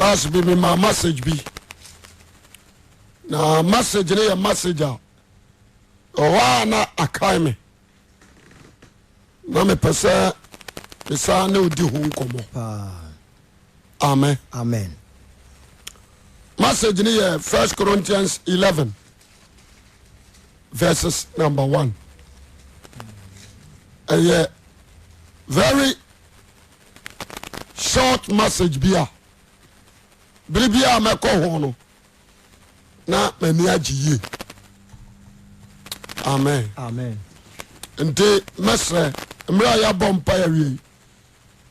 Last bi me maa message bi na message no yɛ message a ɛwɔ a na akae me na mepɛ sɛ mesaa ne odi ho nkɔmmɔ. Amen. Amen. Message no yɛ First Corinthians 11 verses number 1. Ɛyɛ very short message bi a bere bi a mɛkɔ ho no na m'ani agye yie. Amen. Amen. Nti mɛsrɛ mmerɛ a yɛabɔ mpa awie yi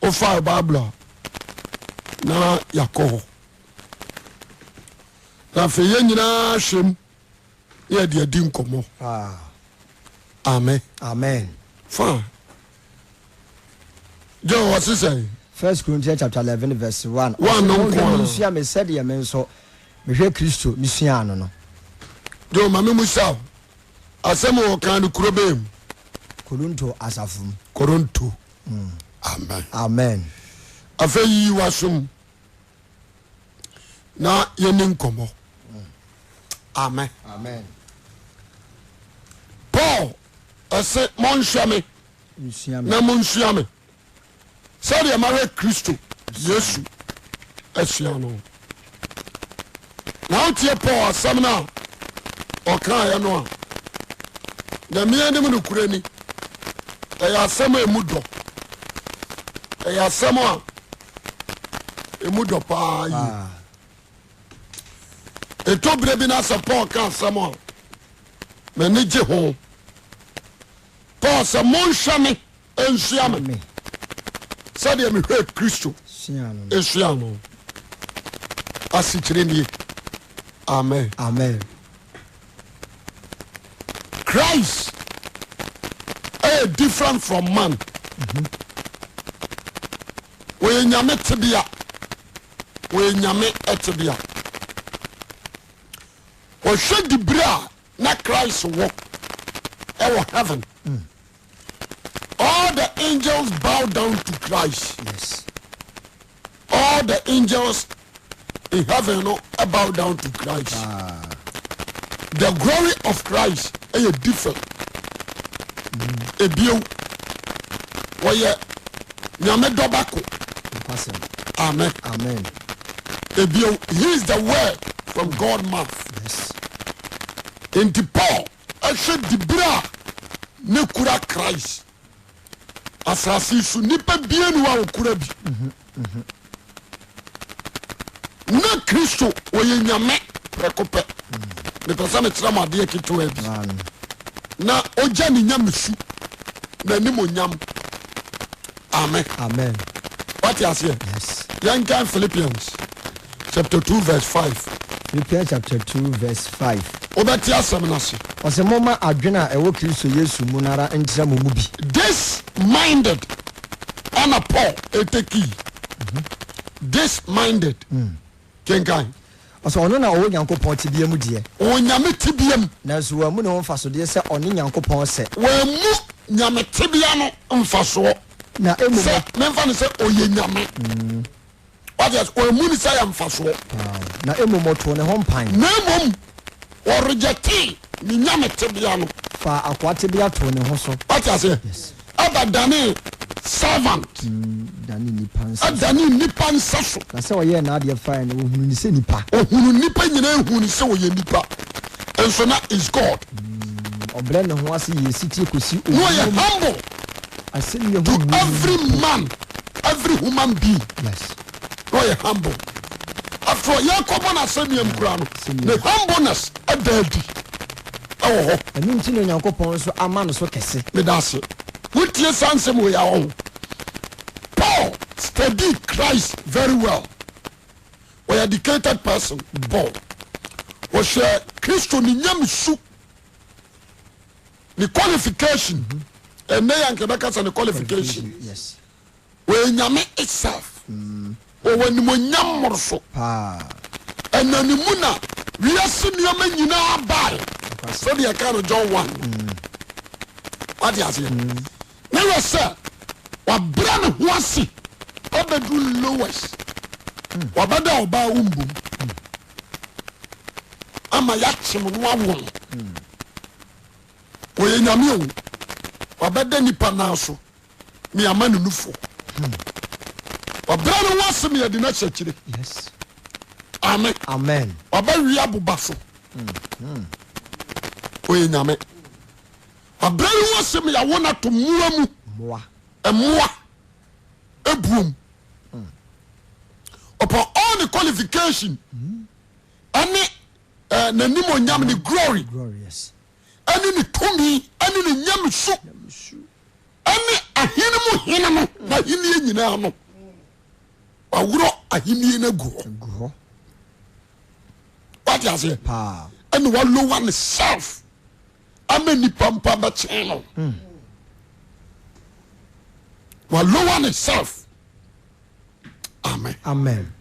wofaa Bible a na yɛakɔ hɔ na afei yɛn nyinaa hwɛ mu na yɛde adi nkɔmmɔ. Amen. Amen. Fine. John wɔ sisɛn. First Corinthians chapter 11 verse 1. One no nko ara. Nsua me sɛdeɛ me nso mehwɛ Kristo mesuaa no no. John ma me musa o. Asɛm wɔ kan no kuro bɛn mu? Korinto asafo mu. Korinto. Amen. Amen. Afei yiyi w'asom na yɛni nkɔmmɔ. Amen. Amen. Paul ɛse monhwɛ me na monsua me sɛdeɛ mahwɛ Kristo Yesu asua no. Na wotie Paul asɛm no a ɔkaeɛ no a, Nyame anim nokorɛ ni, ɛyɛ asɛm a ɛmu dɔ. Ɛyɛ asɛm a ɛmu dɔ paa yie. Ɛtɔ berɛ bi no sɛ Paul ka asɛm a m'ani gye ho. Paul sɛ monhwɛ me nsua me sɛdeɛ mehwɛ Kristo sua no. Asekyerɛ nie. Amen. Amen. Christ ɛyɛ different from man. Wɔyɛ nyame tebea. Wɔyɛ nyame tebea. Wɔhwɛ dibere a na Christ wɔ ɛwɔ heaven. All the angels bow down to Christ. Yes. All the angels in heaven no bow down to Christ. Ah. The glory of Christ ɛyɛ different. Ebiew wɔyɛ nyame dɔba ko. Nokwasɛm. Amen. Amen. Ebiew he is the word from God mouth. Yes. Nti Paul ɛhwɛ dibere a ne kura Christ. Asase so nipa bie ni hɔ a ɔkura bi. Na Kristo ɔyɛ Nyame prɛko pɛ. Mepɛ sɛ mekyerɛ mo adeɛ ketewa bi. Na ɔgya ne nyamesu n'animonyam. Amen. Amen. Wate aseɛ? Yes. Yɛnkan Philippians chapter 2 verse 5. Philippians chapter 2 verse 5. Wobɛte asɛm no ase. Ɔsɛ momma adwene a ɛwɔ Kristo Yesu mu no ara ntra mo mu bi. This minded ɛna Paul ɛtɛkii. This minded. Kenkan. Ɔsɛ ɔno na ɔwɔ Nyankopɔn tebea mu deɛ. Ɔwɔ Nyame tebea mu. Nanso wammu ne ho mfasodeɛ sɛ ɔne Nyankopɔn sɛ. Wammu Nyame tebea no mfasoɔ. Na mmom. Sɛ memfa no sɛ ɔyɛ Nyame. Wate ase? Wammu no sɛ ɛyɛ mfasoɔ. Na mmom ɔtoo ne ho mpan. Na mmom ɔrejɛtee ne Nyame tebea no. Faa akoa tebea too ne ho so. Wate aseɛ? Yes. Ɛba danee servant. Danee nnipa nsa so. Ɛdanee nnipa nsa so. Na sɛ ɔyɛɛ n'adeɛ faeɛ no, wɔhunuu no sɛ nipa. Ɔhunuu nnipa nyinaa huu no sɛ ɔyɛ nipa, nso na is God. Ɔbrɛ ne ho ase yɛɛ setie kɔsi Na ɔyɛ owuo mu. humble. Asɛnnua To ho wuo mu every mpo. man, every human being. Yes. Na ɔyɛ humble. After all, yɛrekɔbɔ no asɛnnua mu koraa no, ne humbleness da adi wɔ hɔ. Ɛno nti na Onyankopɔn nso ama no so kɛse. Meda ase. Wotie saa nsɛm wei a, ɔho. Paul studied Christ very well. Ɔyɛ educated person, Paul. Ɔhwɛ Kristo ne nyamesu. Ne qualification ɛnɛ yɛ anka bɛka sɛ ne qualification wɔyɛ nyame itself wɔwɔ animonyam mmoroso ɛna ne mu na wiase nneɛma nyinaa bae sɛdeɛ ɛka no John 1 wate aseɛ na yɛ sɛ wabrɛ ne ho ase ɔbɛdu lowest. Wabɛda ɔbaa wo mbom ama yɛakyem no awo no. Ɔyɛ Nyame o, wabɛda nipa nan so me ama no nufo. Wabrɛ ne ho ase me yɛde no ahyɛ akyire. Amen. Amen. Wabɛwe aboba so. Ɔyɛ Nyame. Wabrɛ ne ho ase me yɛawo no ato mmoa mu. Mmoa. Ebuom. Upon all the qualification ɛne eh, n'animonyam ne glory ɛne ne tumi ɛne ne nyamesu ɛne ahene mu hene no n'ahennie nyinaa no waworɔ ahennie no agu hɔ wate aseɛ ɛne walowa ne self ama nipa mpa bɛkyɛn no hmm. walowa ne self amen amen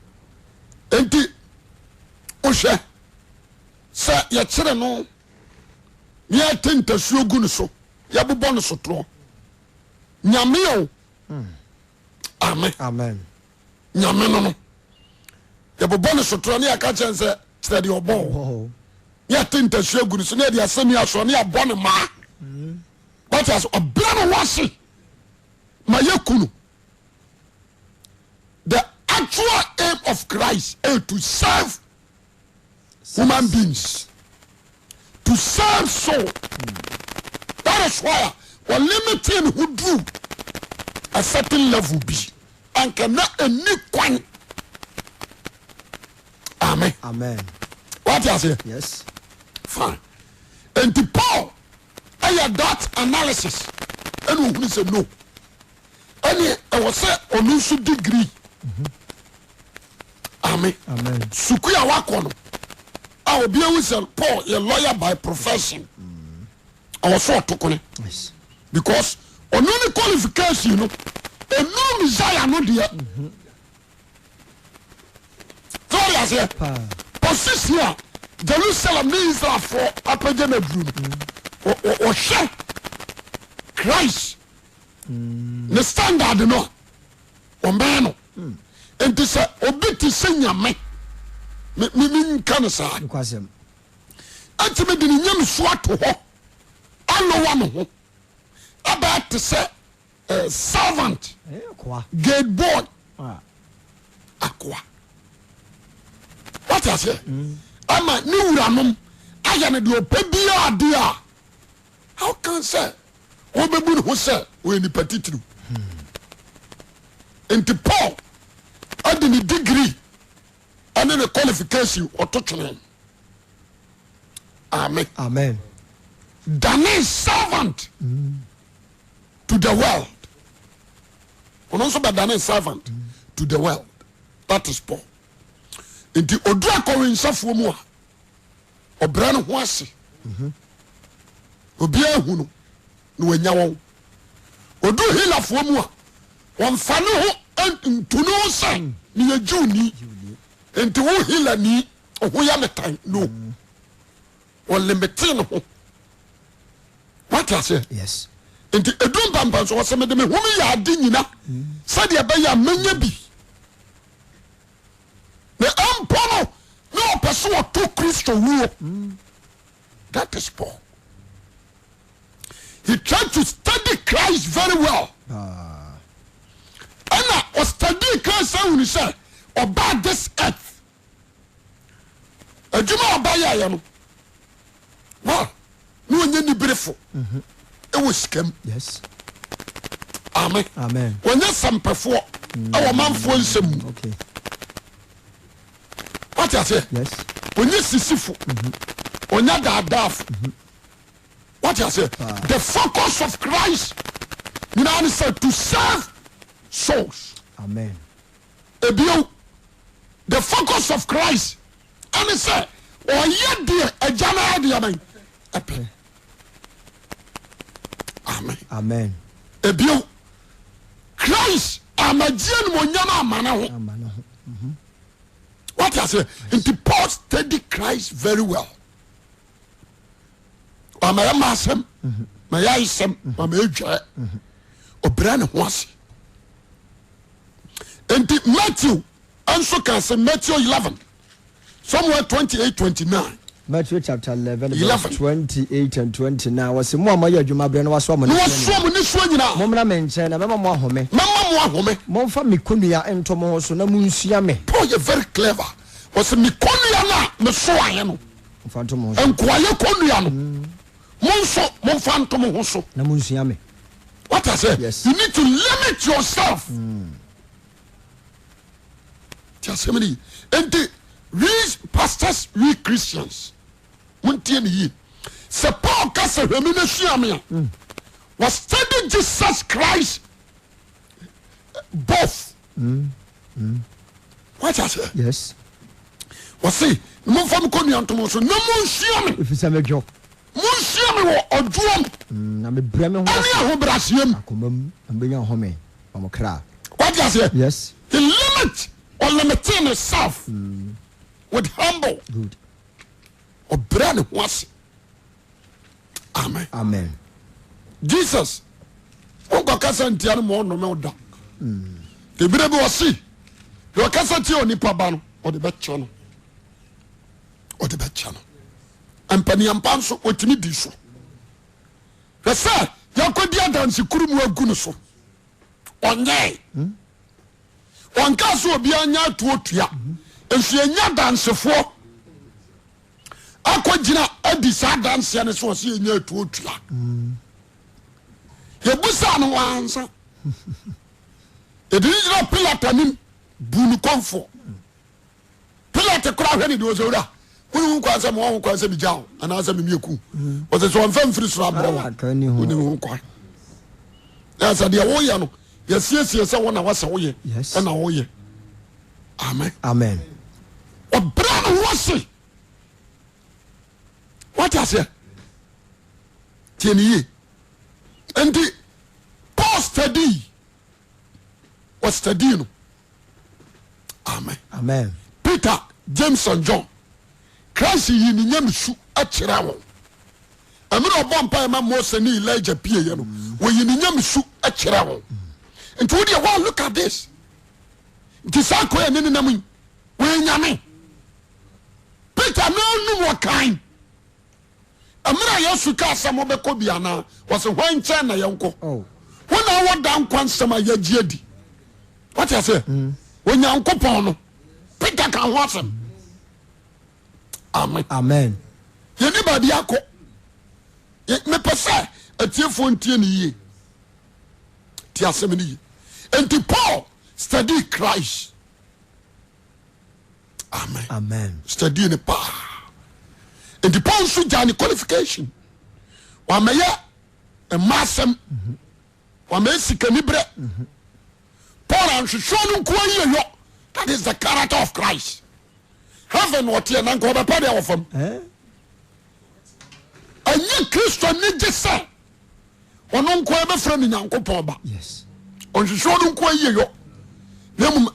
nti wohwɛ sɛ yɛkyerɛ no ne yɛte ntasuo gu no so yɛbobɔ no sotorɔ nyame o hmm. amen amen nyame no no yɛbobɔ no sotorɔ ne yɛka kyɛn sɛ kyerɛ deɛ ɔbɔ o ne yɛte ntasuo gu no so ne yɛde asɛnni asoɔ ne yɛabɔ no maa hmm. wate ase ɔbrɛ no ho ase ma yɛku no The actual aim of Christ is to serve human beings, to serve soul. That is why wɔ limiting ne ho duru a certain level bi anka na ɛni kwan. Amen. Amen. Wate aseɛ? Yes. Fine. Nti Paul ɛyɛ that analysis ɛna ohunu sɛ no. Ɛne ɛwɔ sɛ ɔno nso degree. Amen. Sukuu a wakɔ no a obi ehu sɛ Paul yɛ lawyer by profession. Ɛwɔ sɛ ɔto kone. Because ɔno ne qualification no ɛnuru Messiah no deɛ. Sɛ ɔde aseɛ position a Jerusalem ne Israelfoɔ apagya no aduru no ɔhwɛ Christ ne standard no a ɔmɛn no nti sɛ obi te sɛ nyame menka no saa ɛtumi de ne nyamesu ato hɔ alowa ne ho abɛɛ te sɛ eh, servant gate boy ah. akoa wate aseɛ mm. ama ne wuranom ayɛ no deɛ ɔpɛ biara adeɛ a How can sɛ ɔbɛbu ne ho sɛ ɔyɛ nipa titiriw? Nti Paul ɛde ne degree ɛne ne qualification ɔto twene. Amen. Amen. Dane servant mm. to the world. Ɔno nso bɛdane servant mm. to the world. That is Paul. Nti odu akɔwensafoɔ mu a ɔbrɛ ne ho ase obiara hu no na wanya wɔn odu Helafoɔ mu a wɔmfa ne ho ntu ne ho sɛ meyɛ Jewni nti wo Helani ho yɛ me tan no ɔlimite ne ho wate aseɛ yes nti edu mpampa nso wɔsɛ mede me ho meyɛ ade nyina sɛdeɛ ɛbɛyɛ a mɛnya bi Na mpo no na ɔpɛ sɛ ɔto Kristo wuo. That is Paul. He tried to study Christ very well. Ɛna ɔstudy Christ ahunu sɛ ɔbaa this earth. Adwuma a ɔba yɛɛyɛ no, wa na ɔnyɛ niberefo ɛwɔ sika mu. Yes. Amen. Amen. Ɔnyɛ sɛmpɛfoɔ ɛwɔ manfoɔ nsɛm mu. Okay. Wate aseɛ? Yes. Ɔnyɛ sisifo. Ɔnyɛ daadaafo. Wate aseɛ? The focus of Christ nyinaa ne sɛ to save souls. Amen. Ebio, the focus of Christ ɛne sɛ ɔyɛ deɛ agya no ayɛ deɛ bɛn ɛpɛ. Amen. Amen. Ebio, Christ amagye animonyam ama ne ho. Ama ne ho. Wate aseɛ? Nti Paul study Christ very well. Wama ma asɛm, ma yɛ ayesɛm, ma yɛ dwɛ. Ɔbrɛ ne ho ase. Nti Matthew. nso kaa sɛ Matthew 11 somewhere 28 29. Matthew chapter 11 verse 11. 28 and 29 wɔse mo a moayɛ adwuma berɛ na wɔasoa mo Na nnesoa wɔasoa nyinaa mo nnesoa nyinaa. mommra me nkyɛn na mɛma mo ahome. Mɛma mo ahome. Momfa me kɔnnua nto mo ho so na monsua me. Paul yɛ very clever. Ɔse me kɔnnua no a mesoaeɛ no, Momfa nto mo ho so. nkoayɛ kɔnnua no, mo nso momfa nto mo ho so. Na monsua me. What I say? Yes. You need to limit yourself. Ti asɛm no yi. Nti we pastors, we Christians, montie ne yie. Sɛ Paul ka sɛ hwɛ me na sua me a, was study Jesus Christ both. What I say? Yes. Wɔse momfa me kɔnnua nto mo so na monsua me. Ɛfiri sɛ medwo. Monsua me wɔ ɔdwoɔ mu. Na mebrɛ me ho Ɛne ase. ahobrɛaseɛ mu. Akoma mu, na mobɛnya ɔhome ma mo kra. Wate aseɛ? Yes. He limit or limiting himself with humble. Good. Ɔbrɛ ne ho ase. Amen. Amen. Jesus wonkɔ kasa ntia no ma ɔnome wo da. Ebire bi ɔse deɛ ɔkasa tia onipa ba no ɔde bɛkyɛ no. Ɔde bɛkyɛ no. Mpaniampa nso ɔtumi di so. Hwɛ sɛ yɛakɔdi adanse kuru mu agu no so. Ɔnyɛe. Ɔnkaa sɛ obiara nya atuo tua. Nso yɛnya adansefoɔ akɔgyina adi saa adanseɛ no sɛ ɔsɛ yɛnya atuo tua. Yɛbusaa no wansa. Yɛde no gyina Pilato anim buu no kɔmfoɔ. Pilate koraa hwɛ ne deɛ ɔsɛ wura wone ho kwan sɛ mewɔ ho kwan sɛ megya wo anaasɛ memeyɛ ku ɔsɛ sɛ ɔmfa mfiri soro abrɛ wa wone ho kwan na sɛ deɛ woyɛ no yɛsiesie sɛ wo na wasɛ woyɛ ɛna woyɛ amen amen ɔbrɛ ne ho ase wate aseɛ tie ne yie nti Paul study ɔstudy no amen amen Peter James and John Christ yi ne nyamesu kyerɛ wɔn ɛmere ɔbɔ mpaeɛ ma Mose ne Elijah pieɛ no wɔyi ne nyamesu kyerɛ wɔn nti wo deɛ wow look at this nti saa kɔɛ ne nenam yi wɔyɛ nyame Peter na anum ɔkan Mmerɛ a Yesu kaa sɛ mobɛkɔ bi anaa? Wɔse hwan nkyɛn na yɛnkɔ? Oh. Wo na wɔ daa nkwa nsɛm a yɛagye adi. Wate aseɛ? Mm. Onyankopɔn no, Peter ka ho asɛm. Amen. Amen. Yɛni baabi akɔ. Mepɛ sɛ atiefoɔ ntie ne yie. Ti asɛm no yie. Enti Paul study Christ. Amen. Amen. Study ne paa. Nti Paul nso gyaa ne qualification. Wamɛyɛ mma asɛm. Wamɛyɛ sikani berɛ. Paul anhwehwɛ no nkoa yie yɔ. That is the character of Christ. Heaven ɔteɛ na nka ɔbɛpɛ deɛ wɔ fam. Eh? Ɛnyɛ Kristo ani gye sɛ ɔno nko yɛbɛfrɛ no Nyankopɔn ba. Ɔnhwehwɛ ɔno nko yie yɔ. Na mmom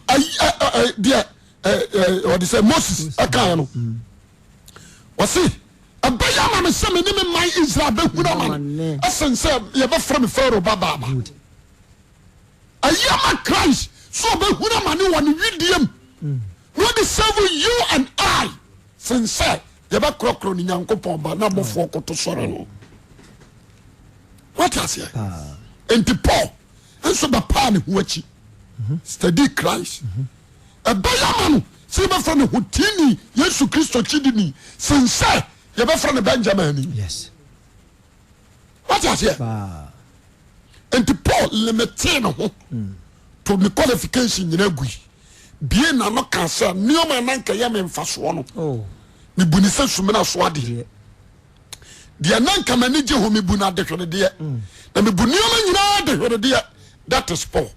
deɛ ɔde sɛ Moses ɛkaeɛ no. Ɔse ɛbɛyɛ ama me sɛ me ne me man Israel bɛhunu amane ɛsen sɛ yɛbɛfrɛ me Pharaoh ba baaba. Ɛyɛ ma Christ sɛ ɔbɛhunu amane wɔ ne wedeɛ mu na ɔde save you and I sen sɛ yɛbɛkorɔkorɔ no Nyankopɔn ba na abɔfoɔ koto sɔre no. Wate aseɛ? Nti Paul nso bɛpaa ne ho akyi study Christ. Ɛbɛyɛ ama no sɛ yɛbɛfrɛ no hotini Yesu Kristo kyidini sen sɛ yɛbɛfrɛ no Benjamin ni. Yes. Wate aseɛ? Nti Paul limitee ne ho to ne qualification nyina gui. Bie n'ano ka sɛ nneɛma na nka ɛyɛ me mfasoɔ no oh. mebu ne sɛ sumina so adeɛ. Deɛ na nka m'ani gye ho mebu no adehweredeɛ mm. na mebu nneɛma nyinaa adehweredeɛ. That is Paul.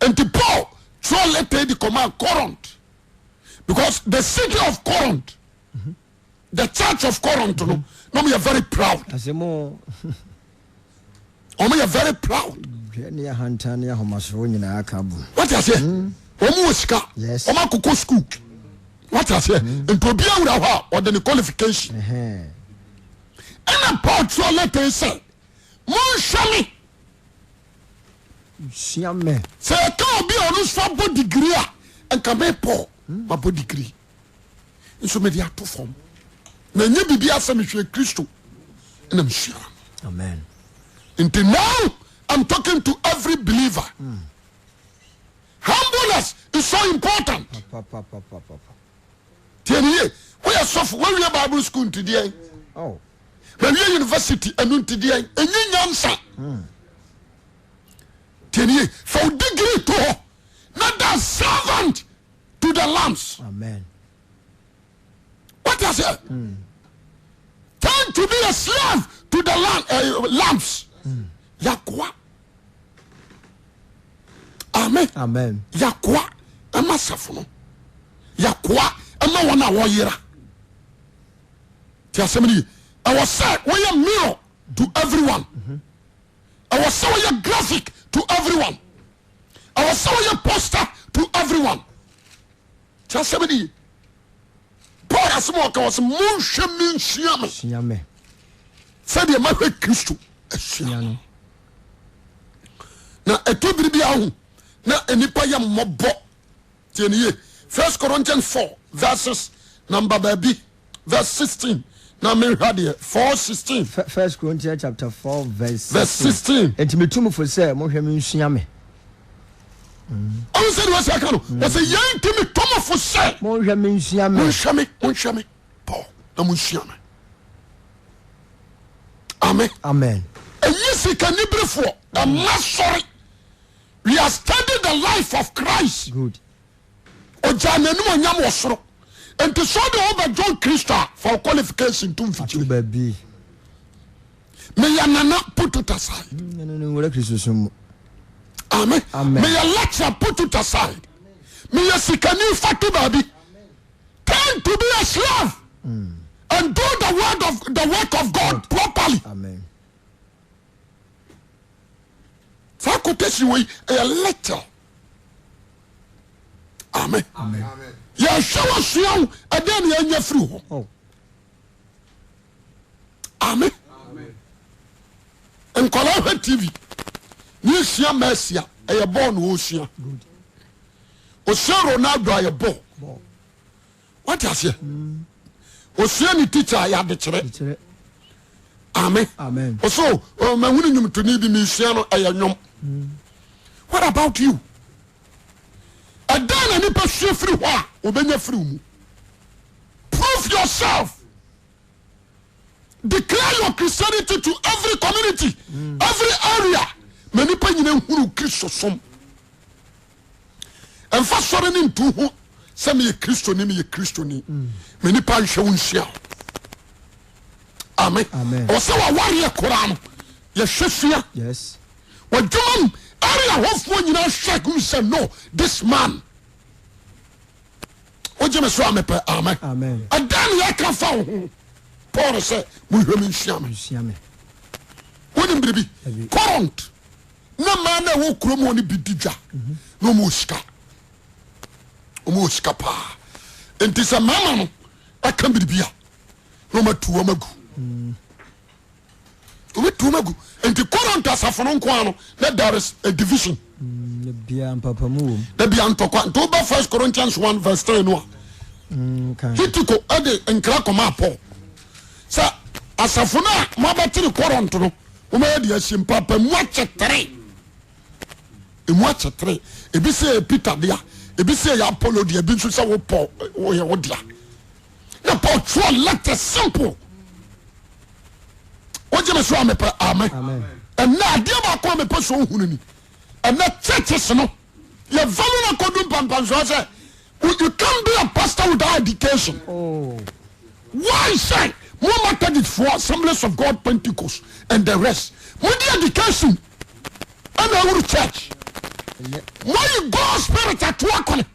Nti Paul twerɛ letter di kɔma Corinth because the city of Corinth mm -hmm. the church of Corinth no na wɔn yɛ very proud. Wɔn yɛ very proud. Ne ahantan ne ahomasoɔ nyinaa ka bom. Wate aseɛ? Hmm. Wɔn wɔ sika. Wɔn akokɔ school. Wate aseɛ? Hmm. Nti obi awura hɔ a ɔde ne qualification. Ɛna Paul twerɛ lɛtɛ yi sɛ monhwɛ me. Sua me. Sɛ yɛka obi a ɔno nso abɔ degree a. Nka me Paul mabɔ degree nso mede ato fam na ɛnyɛ biribi asɛ mehwɛ Kristo na mesua. Amen. Nti now I'm talking to every believer. Humbleness is so important. Pa, pa, pa, pa, pa, pa. Tie ne yie. Woyɛ sɔfo, woawie Bible school nti deɛn? Oh. Mawie university ɛno nti deɛn? Ɛnyɛ nyansa. Tie ne yie. Fa wo degree to hɔ na da servant to the lambs. Amen. What I say? Turn to be a slave to the lamb, lambs. Yakoa. Amen. Amen. Yakoa ɛma safo no. Yakoa ɛma wɔn a wɔyera. Ti asɛm ni ye. Ɛwɔ sɛ wɔyɛ mirror to everyone. Ɛwɔ sɛ wɔyɛ graphic to everyone. Ɛwɔ sɛ wɔyɛ poster to everyone. Ti asɛm ni ye. Paul asɛm a ɔka wɔ sɛ monhwɛ me nsua me. Sua me. Sɛdeɛ mahwɛ Kristo asua no. Na ɛtɔ biri bi ahu na nnipa yɛ mmɔbɔ. Tie ne yie. First Corinthians 4 verses number baabi verse 16 na menhwɛ adeɛ 4 16. First Corinthians chapter 4 verse 16. Verse 16. Enti metu mo fo sɛ monhwɛ me nsua me. Ɔn sɛ deɛ ɔsɛ aka no ɔsɛ yɛn nti metu mo fo sɛ. Monhwɛ me nsua me. Monhwɛ me monhwɛ me Paul na monsua me. Amen. Amen. Ɛnyɛ sikaniberefoɔ ɛma sɔre. We are studying the life of Christ. Good. Ɔgyaa n'animuonyam wɔ soro. Nti sɛ ɔde wo bɛdwon Kristo a, fa wo qualification to mfikyire. Ato baabi. Meyɛ nana put it aside. Ɛno no nwura Kristo som mu. Amen. Amen. Meyɛ lecturer put it aside. Meyɛ sikani fa to baabi. Turn to be a slave and do the word of the work of God properly. Amen. Saa quotation wei ɛyɛ little. Amen. Yɛhwɛ wɔ sua wo ɛdɛn na yɛnya firi hɔ. Oh. Amen. Nkwadaa hwɛ TV ne esua Messi a ɛyɛ bɔɔl na ɔresua. Osua Ronaldo a ɛyɛ bɔɔl. Wate aseɛ? Osua ne teacher a ɛyɛ adekyerɛ. Amen. Ɔsɛ o mahunu nnwomtoni bi mesua no ɛyɛ nnwom. What about you? Ɛdɛn na nipa sua firi hɔ a obɛnya firi mu? Prove yourself. Declare your Christianity to every community, every area. Ma nipa nyina hunu Kristo som. Mfa sɔre ne ntu ho sɛ meyɛ Kristoni, meyɛ Kristoni. Ma nipa nhwɛ wo nhyia. Amen. Ɔwɔ sɛ wawareɛ koraa no yɛhwɛ sua. Yes. Wadwuma mu area hɔfoɔ nyinaa hwɛ hu sɛ no this man. Wogye me so a mepɛ amen. Amen. Ɛdɛn ne yɛka fa wo ho? Paul sɛ monhwɛ me nsua me. Nsua me. Wonim biribi? Dabi. Corinth na mmaa no a ɛwɔ kurom hɔ no bi di dwa na wɔn wɔ sika. Wɔn wɔ sika paa. Nti sɛ mmarima no ɛka biribi a na wɔn atu wɔn agu. Wɔn atu wɔn agu. Nti Corinth asafo no nko ara no na there is a division. Na bia mpapamu wɔ mu. Na bia ntɔkwa. Nti woba First Corinthians 1 verse 10 no a. Hitiko ɛde nkra kɔmaa Paul sɛ asafo no a moabɛtere Corinth no wɔn de asi mpapamu akyetere. Emu akyetere. Ebi sɛ yɛ Peter dea, ebi sɛ yɛ Apollo dea, ebi nso sɛ wo Paul woyɛ wo dea. Na Paul twerɛ letter simple. Wogye me so a mepɛ amen. Ɛnɛ adeɛ baako a mepɛ sɛ ohunu ni. Ɛnɛ churches no yɛ value no akɔdu mpampansoɔ sɛ you can't be a pastor without education. Oh. Why sɛ mo Methodist foɔ Assemblies of God Pentecost and the rest mo de education ɛna awuru church. Mo yi God spirit ato akɔne.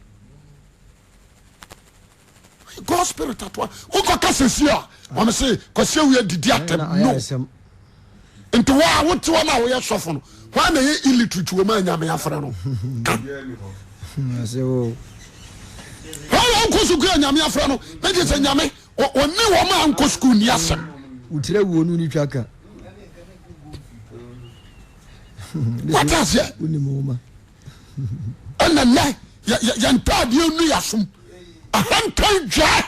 God spirit atoa wokɔ kasa si a wɔn se kwasi awia didi atɛm no nti wo a wote hɔ no a woyɛ sɔfo no hwan na ɛyɛ illiterate wɔ mu a nyame afrɛ no ka hwan na ɔnkɔ sukuu a nyame afrɛ no na gye sɛ nyame ɔne wɔn a nkɔ sukuu ni asɛm wotire wuo no ne twa ka wate aseɛ ɛna nnɛ. Yɛn ntaadeɛ nnu yɛasom. Ahantan dwaa.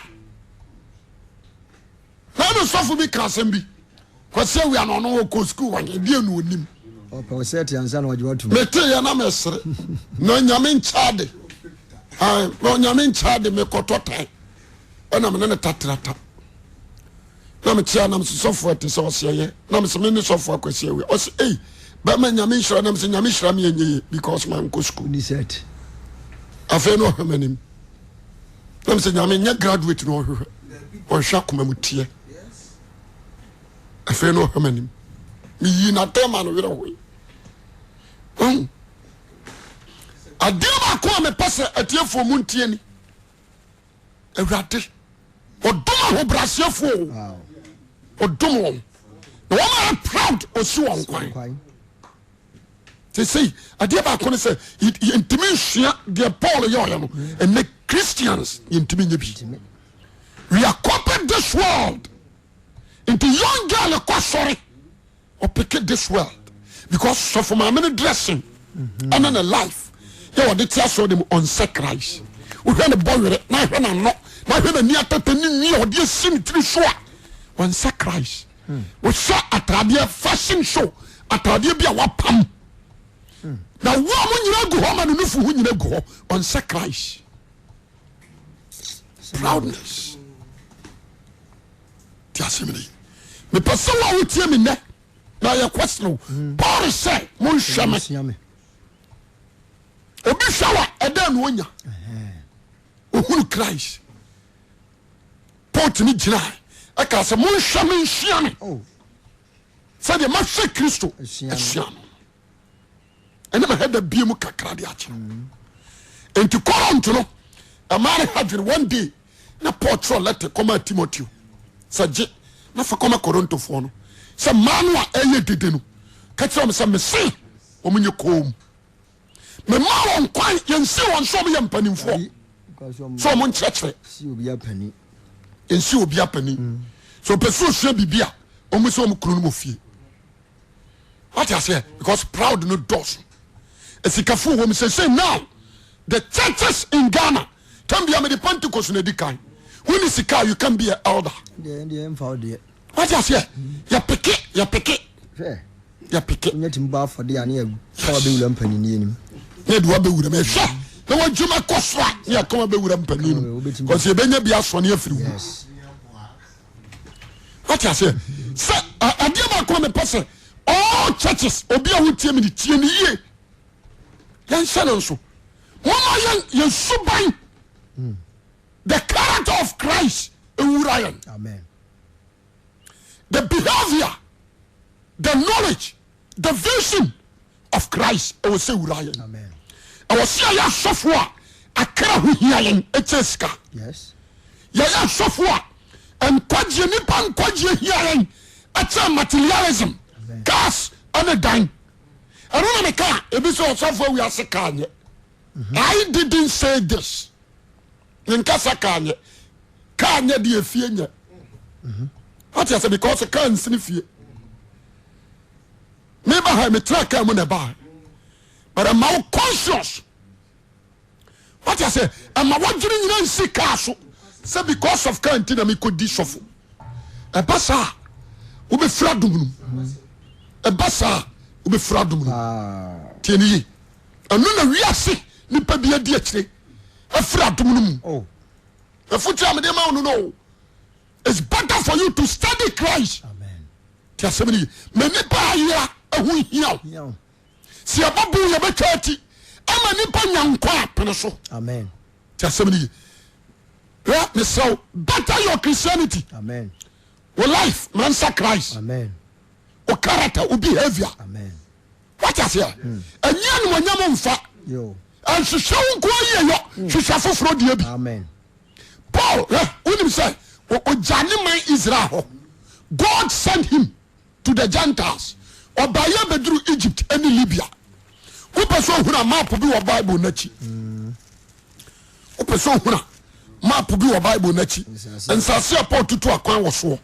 Na no sɔfo bi ka asɛm bi. Kwasi awia na ɔno ɔkɔ sukuu wɔ he deɛ na ɔnim. Ɔpɛ wo sɛte ansa na ɔgye watum. Mete yɛ na mesere. Na nyame nkyɛ ade. Na nyame nkyɛ ade mekɔtɔ tan. Ɛna mene ne tatrata. Na mekyea na mese sɔfo ɛte sɛ ɔse ɛyɛ. Na mese me ne sɔfo akwasi awia. Ɔse ei bɛma nyame nhyira na mese nyame hyira me ɛnyɛ ye because mankɔ sukuu. Ni sɛte. Afei na ɔhwɛ m'anim. Na mese nyame nyɛ graduate na ɔhwehwɛ. Ɔhwɛ akoma mu teɛ. Afei na ɔhwɛ m'anim. Meyii n'atɛn ma no werɛ hoe. Wahu? Adeɛ baako a mepɛ sɛ atiefoɔ mu ntie ni. Awurade, ɔdom ahobrɛaseɛfoɔ o. Ɔdom wɔn. Na wɔn a proud ɔsi wɔn kwan. Te sɛ adeɛ baako ne sɛ yɛntumi nsua deɛ Paul yɛ ɔyɛ no. Ɛnɛ Christians yɛntumi nyɛ bi. We are copied this world. Nti young girl kɔ asɔre ɔpeke this world because sɔfo maame no dressing ɛne ne life yɛ ɔde te asɔre de mu ɔnsɛ Christ. Wohwɛ ne bɔ werɛ na ahwɛ n'ano na ahwɛ n'ani atata ne nwi a ɔde asi ne tiri so a ɔnsɛ Christ. Wohwɛ ataadeɛ fashion show ataadeɛ bi a wapam na wo a mo nyina gu hɔ ma ne nufu ho nyina gu hɔ ɔnsɛ Christ. Proudness. Ti asɛm ni. Mepɛ sɛ wo a wotie me nnɛ na yɛ question o. Paul sɛ monhwɛ me. Obi hwɛ wa ɛdɛn na onya? Ohunu Christ. Paul tumi gyina ɛka sɛ monhwɛ me nsua me. Oh. Sɛdeɛ mahwɛ Kristo asua no. Ɛne mahɛ da bie mu kakra de akyerɛ. Mm. Nti Corinth no ɛmaa no hadwene one day na Paul twerɛ lɛtɛ kɔmaa Timoteo sɛ gye na fa kɔma Korintofoɔ no sɛ mmaa no a ɛyɛ dede no ka kyerɛ wɔn sɛ mese wɔn nyɛ koom mema wɔn kwan yɛnsi wɔn sɛ wɔn yɛ mpanimfoɔ sɛ wɔn nkyerɛkyerɛ yɛnsi obi apani mm. sɛ ɔpɛ sɛ ɔsua biribi a wɔn sɛ wɔn kunu no wɔ fie wate aseɛ because proud no dɔɔso asikafo wɔ mu sese now the churches in Ghana tam bia mede Pentecost na di kan woni sika you can be a elder wate aseɛ yɛpeke yɛpeke yɛpeke na ɛde wabɛwura mu ɛhwɛ na wadwuma kɔ so a ne yɛka wabɛwura mpanin no because yɛbɛnya bi asɔne afiri mu wate aseɛ sɛ adeɛ baako a mepɛ sɛ all churches obi a wotie me ne tie ne yie yɛnhyɛ no nso moma yɛn yɛn suban the character of Christ ewura yɛn the behavior the knowledge the vision of Christ ɛwɔ sɛ wura yɛn. Ɛwɔ sɛ yɛyɛ asɔfo a akra ho hia yɛn ɛkyɛ sika. Yɛyɛ asɔfo a nkwagyeɛ nipa nkwagyeɛ hia yɛn ɛkyɛ materialism cars ɛne dan. Ɛno na meka ebi sɛ ɔsɔfo awi ase kaa nyɛ. Mhm. I didn't say this. Menkasa kaa nyɛ. Kaa nyɛ deɛ efie nyɛ. Mhm. Wate ase because kaa nsini fie. Meba ha metena kaa mu na ɛbaa but ɛma wo conscious wate ase ɛma wadwene nyina nsi kaa so sɛ because of kaa nti na mekɔdi sɔfo ɛba saa wobɛfiri adom no mu ɛba saa wobɛfiri adom no mu tie ne yie ɛno na wiase nipa bi adi akyire afiri adom no mu oh. ɛfotu a mede ma wo no no it's better for you to study Christ Amen. Ti asɛm no ye. Ma nipa ayera ɛho nhia wo. Sɛ yɛbɔ bo yɛbɛtwa ati ama nipa nya nkwa a pene so. Amen. Ti asɛm no ye. Hwɛ mesrɛ wo better your Christianity. Amen. Wo life mansa Christ. Amen. Wo character, wo behavior. Amen. Wate aseɛ? Hmm. Ɛnyɛ animonyam mfa. Ɛnhwehwɛ wo nko ayie yɔ. Hmm. Hwehwɛ afoforɔ deɛ bi. Amen. Paul hwɛ wonim sɛ ɔgya ne man Israel hɔ God send him to the Gentiles ɔbaeɛ bɛduru Egypt ne Libya wopɛ sɛ ohunu a map bi wɔ Bible n'akyi wopɛ sɛ ohunu a map bi wɔ Bible n'akyi nsase a Paul tutu akwan wɔ soɔ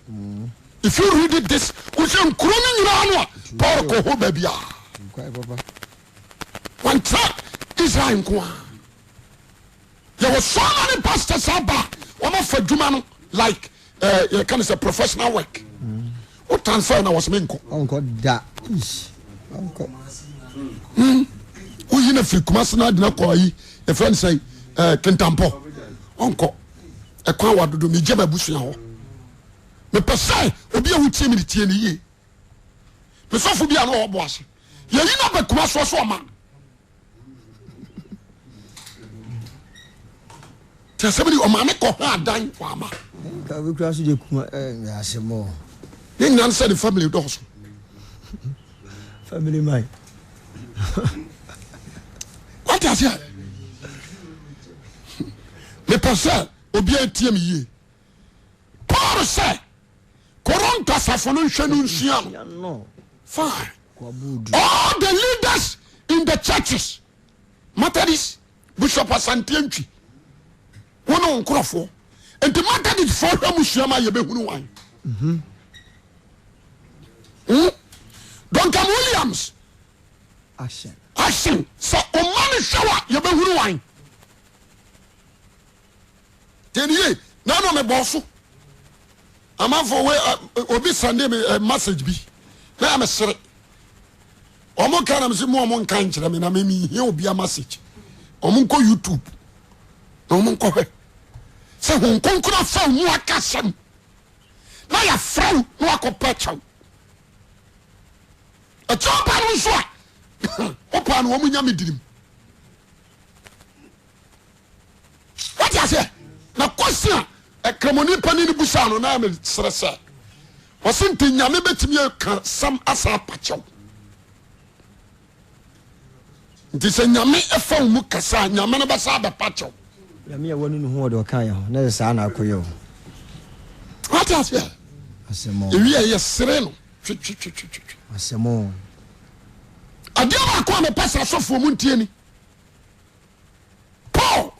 if you read it this wohwɛ nkuro no nyinaa no a Paul kɔ hɔ baabi a wɔntra Israel nko a. Yɛwɔ so many pastors aba a wɔn afa adwuma no like eh, yɛka no sɛ professional work. Wo transfer na wɔsɛ menkɔ. Ɔnkɔ da. Ish. Ɔnkɔ. Hmm. Woyi no firi Kumasi na adina kɔ ayi yɛfrɛ no sɛ eh, Kintampɔ. Ɔnkɔ. Ɛkwan wa dodo megye m'abusua hɔ. Mepɛ sɛ obi a wotie me no tie no yie. Mesɔfo bi a na ɔwɔ bo ase. Yɛyi no aba Kumasi ɔso ɔma. Tí asɛm ni ɔmaame kɔ hɔ adan wama. Nka obi kura so de kuma ɛɛ eh, asɛm o. Ne nyinaa sɛ ne family dɔɔso. Family man. Wate aseɛ? Mepɛ sɛ obiara tie me yie. Paul sɛ Korinto asafo no nhwɛ no nsua no. Fine. All the leaders in the churches, Methodist, Bishop Asante Antwi, wo ne wo nkurɔfoɔ. Nti Methodist foɔ hwɛ mu sua ma yɛbɛhunu wan. Mm-hmm. Hmm? Duncan Williams. Action. Action. Sɛ ɔma no hwɛ wa yɛbɛhunu wan. Tiɛniye, nanu mebɔɔ so. Amanfoɔ we obi sɛnde me message bi na yɛ mesere. Wɔn ka na mese mu wɔn nka nkyerɛ me na me mehia obi a message. Wɔn nkɔ YouTube na wɔn nkɔhwɛ sɛ Honhom Kronkron afa mu aka asɛm na yɛafrɛ wo na wakɔpɛ kyɛw. Ɛkyɛw ba no nso a wopaa no wɔn nya me dirim. Wate aseɛ? Na question a Kramoni panin no busaa no na mesrɛ sɛ ɔse nti Nyame bɛtumi aka sɛm asa apakyɛw? Nti sɛ Nyame ɛfa wo mu kasa a Nyame no bɛsa abɛpakyɛw? Nyame a wanu ne ho ɔde ɔka yɛ ho na yɛ saa na akɔyɛ o. Wate aseɛ? Asɛm o. Ewi a yɛsere no twetwetwetwe. Asɛm o. Adeɛ baako a mepɛ sɛ asɔfoɔ mu ntie ni. Paul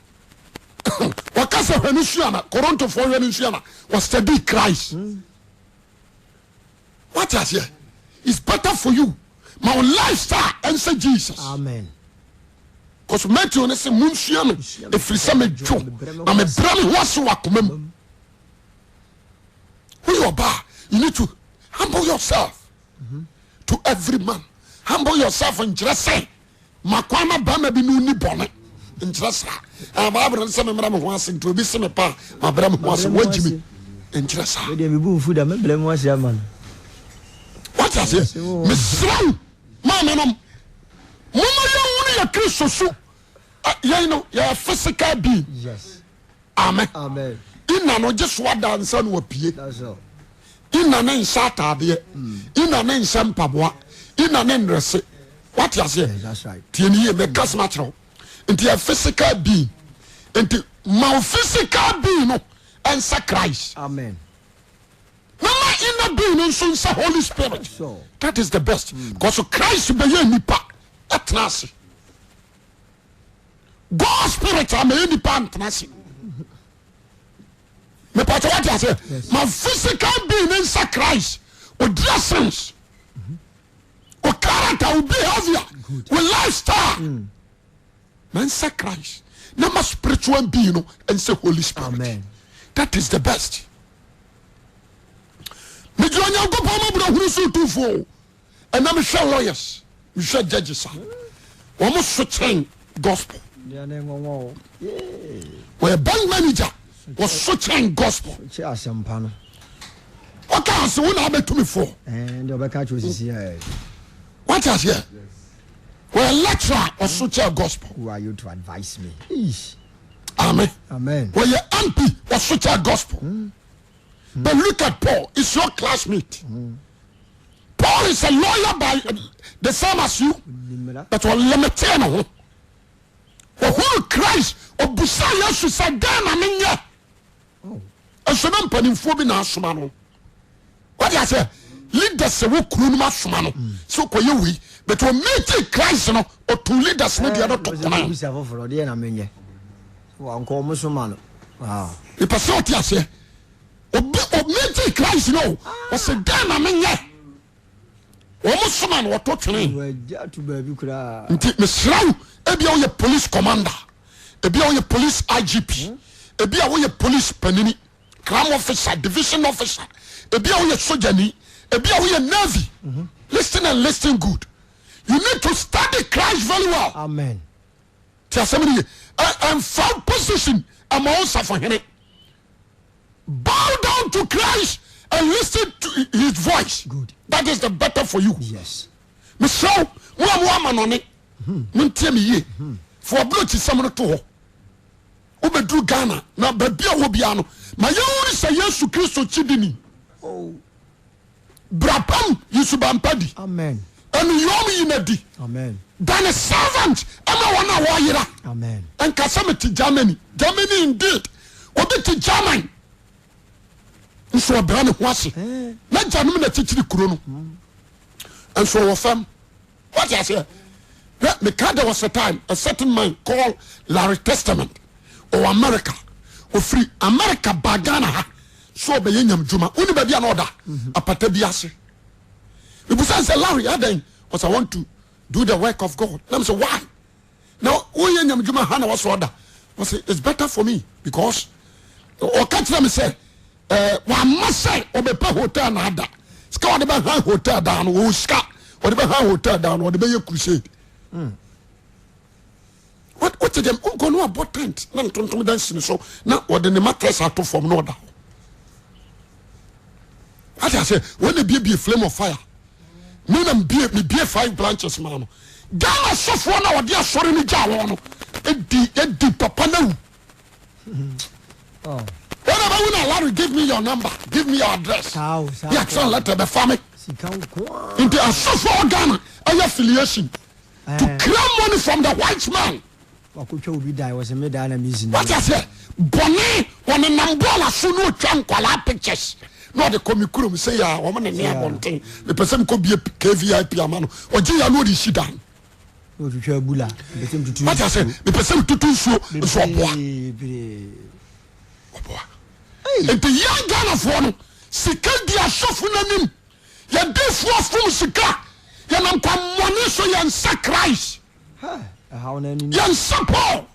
wɔka sɛ hwɛ no sua na Korintofoɔ hwɛ no sua na wɔstudy Christ. Wate aseɛ? It's better for you ma wo lifestyle ɛnsɛ Jesus. Amen. Cause Matthew ne sɛ monsua me ɛfiri sɛ medwo na mebrɛ me ho ase wɔ akoma mu. Woyɛ ɔbaa you need to humble yourself to every man. Humble yourself nkyerɛ sɛ Ma kwan ma barima bi ne wo nni bɔne. Nkyerɛ saa. Ah, Bible no sɛ memmrɛ me ho ase nti obi se me pa a, mabrɛ me ho ase. Woagyi me. Nkyerɛ saa. Me deɛ me bu mfu da, mɛbrɛ me ho ase ama no. Wate aseɛ? Mesrɛ wo, maame nom, momma yɛnhunu yɛ Kristo su. Yɛn no, yɛyɛ physical being. Yes. Amen. Amen. Ina no gye so ada nsa na wapue. That's all. Ina ne nhyɛ ataadeɛ. Ina ne nhyɛ mpaboa. Ina ne nrɛse. Wate aseɛ? Yes, that's right. Tie ne yie, meka sɛm akyerɛ wo. Nti yɛ physical being. Nti ma wo physical being no ɛnsɛ Christ. Amen. Na ma inner being no nso nsɛ Holy Spirit. That's all. That is the best. Because Christ bɛyɛ nipa ɛtena ase. God spirit amɛyɛ nipa antena ase. Mepatɛ wate aseɛ? Ma physical being ne nsa Christ. O dressings, o character, o behavior, o lifestyle. Mm. Ma nsa Christ. Na ma spiritual being no nsa Holy Spirit. Amen. That is the best. Megyina Onyankopɔn mɔborɔ hunu so tumfoɔ. Ɛnɛ mehwɛ lawyers, mehwɛ judges a, wɔn so kyɛn gospel. Wɔyɛ bank manager, wɔso kyɛn gospel. Wɔka ase wo na abɛtumi foɔ. Wate aseɛ? Wɔyɛ lecturer, ɔso kyɛn gospel. Who are you to advise me? Amen. Amen. Wɔyɛ MP, ɔso kyɛn gospel. Mm. But look at Paul, he's your classmate. Mm. Paul is a lawyer by the same as you, but ɔlimite ne ho. Ɔhunu Christ, ɔbusa Yesu sɛ dɛn na menyɛ? Nso na mpanimfoɔ bi na asoma no. Wate aseɛ? Leaders wɔ kuro no mu asoma no sɛ ɔkɔyɛ wei, but ɔmeeti Christ no, ɔto leaders no deɛ no to kwan. Mepɛ sɛ ɔte aseɛ. Obi ɔmeeti Christ no, ɔsɛ dɛn na menyɛ? Wɔn soma no ɔto twene. Nti mesrɛ wo, ebia woyɛ police commander. Ebi a woyɛ police IGP, ebi a woyɛ police panini, crime officer, division officer, ebi a woyɛ sogyani, ebi a woyɛ navy. Listen and listen good. You need to study Christ very well. Amen. Ti asɛm no ye. Ɛnfa wo position ɛma wo safohene. Bow down to Christ and listen to his voice. Good. That is the better for you. Yes. Mesrɛ wo, mo a mowɔ amanɔne, montie me yie. Fa w'aburokyisɛm no to hɔ. Wobɛduru Ghana na baabi a wɔ biara no, ma yɛnhunu sɛ Yesu Kristo kyidini. Oh. Bra pam yi suban pa di. Amen. Ɛnuyɔm yi na di. Amen. Dane servant ɛma wɔn a wɔyera. Amen. Nka sɛ mete Germany. Germany indeed. Obi te German. Nso ɔbrɛ ne ho ase. Eh. N'agyanom na kyikyiri kuro no. Nso ɔwɔ fam. Wate aseɛ? Hwɛ, meka there was a time a certain man called Larry Testament ɔwɔ America. Ofiri America ba Ghana ha so ɔbɛyɛ nyamdwuma. Woni baabi a na ɔda? Apata bi ase. Mebusa sɛ Larry adɛn? Ɔsɛ I want to do the work of God. Na mesɛ why? Na woyɛ nyamdwuma ha na wɔsɔ ɔda. Ɔsɛ it's better for me because ɔka kyerɛ me sɛ Eh, wamma sɛ ɔbɛpɛ hotel na ada. Sika ɔde bɛhan hotel dan no, ɔwɔ sika ɔde bɛhan hotel dan no, ɔde bɛyɛ crusade. Wote dɛm nkɔ no abɔ tent na ntontom dan si ne so na ɔde ne mattress ato fam na ɔda hɔ. Wate ase, wɔn na biebie flame of fire. Me na mebie mebie five branches maa no. Ghana sɔfoɔ na ɔde asɔre no gyaa wɔn no, edi edi papa na wu. Wọ́n bá wúna Larry give me your number give me your address. Bí a tẹ̀sán letter bẹ fa mi. Nti asọ́fo Ghana ẹyẹ affiliation to claim money from the white man. Wakotwa obi dan wɔ sɛ me dan na me si. Wọ́n ti aseɛ bɔnne wɔn nam bɔɔl aso ní otwa nkwalaa pictures na ɔde kɔ mi kurom sɛ yà wɔn ne ne abɔnten mepɛ sɛ mekɔ bie kvip ama no ɔgye yà na ɔde si dan. Otwitwa abula. Mepɛ sɛ metutu Wate ase? Mepɛ sɛ metutu nsuo nso ɔboa. Ɔboa. Nti yɛn Ghanafoɔ no sika di asɔfo n'anim. Yɛdifoɔ fom sika. Yɛnam kwammɔne so yɛnsa Christ. Yɛnsa Paul.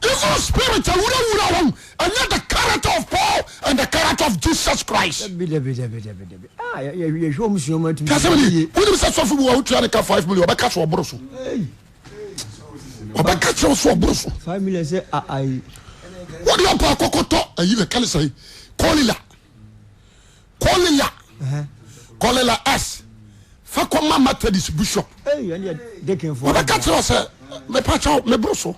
Evil spirit awurawura wɔn ɛnyɛ the character of Paul and the character of Jesus Christ. Dabi dabi dabi dabi dabi. Ah yɛ yɛ hwɛ wɔn sua wɔn atumi. Kasa mi ni wonim sɛ sɔfo bi wɔ wotua ne ka five million ɔbɛka so ɔboro so. Ɔbɛka kyerɛ so ɔboro so. 5 million sɛ ayi. Wọ́n yɛ ɔpɔ akɔkɔtɔ ayi na kálí sɛ kɔlila kɔlila kɔlila s fa kɔma Methodist bishop. Ɔbɛka kyerɛ wo sɛ mepa kyɛw meboro so.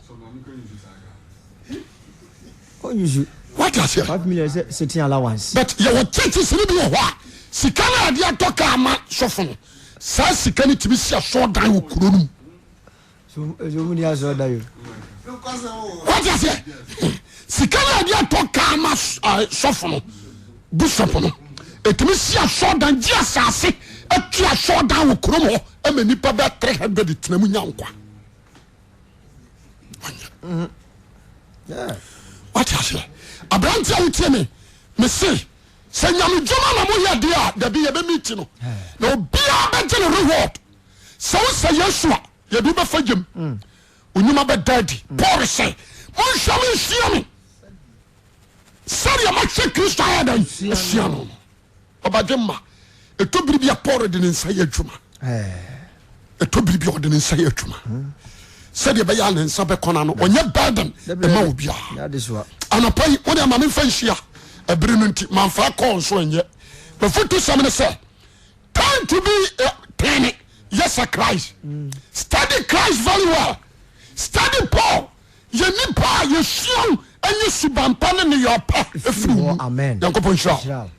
Wate aseɛ? 5 million sɛ sitting allowance. But yɛwɔ churches no bi wɔ hɔ a sika no a yɛde atɔ kaa ma sɔfo no saa sika no tumi si asɔɔdan wɔ kuro no mu. Wate aseɛ? Sika no a yɛde atɔ kaa ma sɔfo no bishop no ɛtumi si asɔɔdan gye asase atu asɔɔdan wɔ kurom hɔ ma nipa bɛ 300 tena mu nya nkwa. Wate aseɛ? Aberante a wotie me mese sɛ nyamedwuma na moyɛ deɛ a dabi yɛbɛmiti no na obiara bɛgye ne reward. Sɛ wosɛ Yesu a yɛde wobɛfa gyam onyuma bɛda adi. Paul sɛ monhwɛ me nsua me sɛdeɛ mahwɛ Kristo ayɛ dɛn asua no no. Ɔbadwe mma ɛtɔ biri bi a Paul de ne nsa yɛ adwuma. Ɛtɔ biri bi a ɔde ne nsa yɛ adwuma sɛdeɛ ɛbɛyɛ a ne nsa bɛkɔ no ano ɔnyɛ burden ɛma obiara. Anɔpa yi wode ama memfa nhyia ɛbere no nti mamfa kɔɔ nso ɛnyɛ mafotu sɛm ne sɛ Time to be tene yɛ sɛ Christ. Study Christ very well. Study Paul. Yɛ nipa a yɛsua wo ɛnyɛ suban pa ne nneyɔɔ pa ɛfiri wo mu. Amen. Nyankopɔn nhyira wo.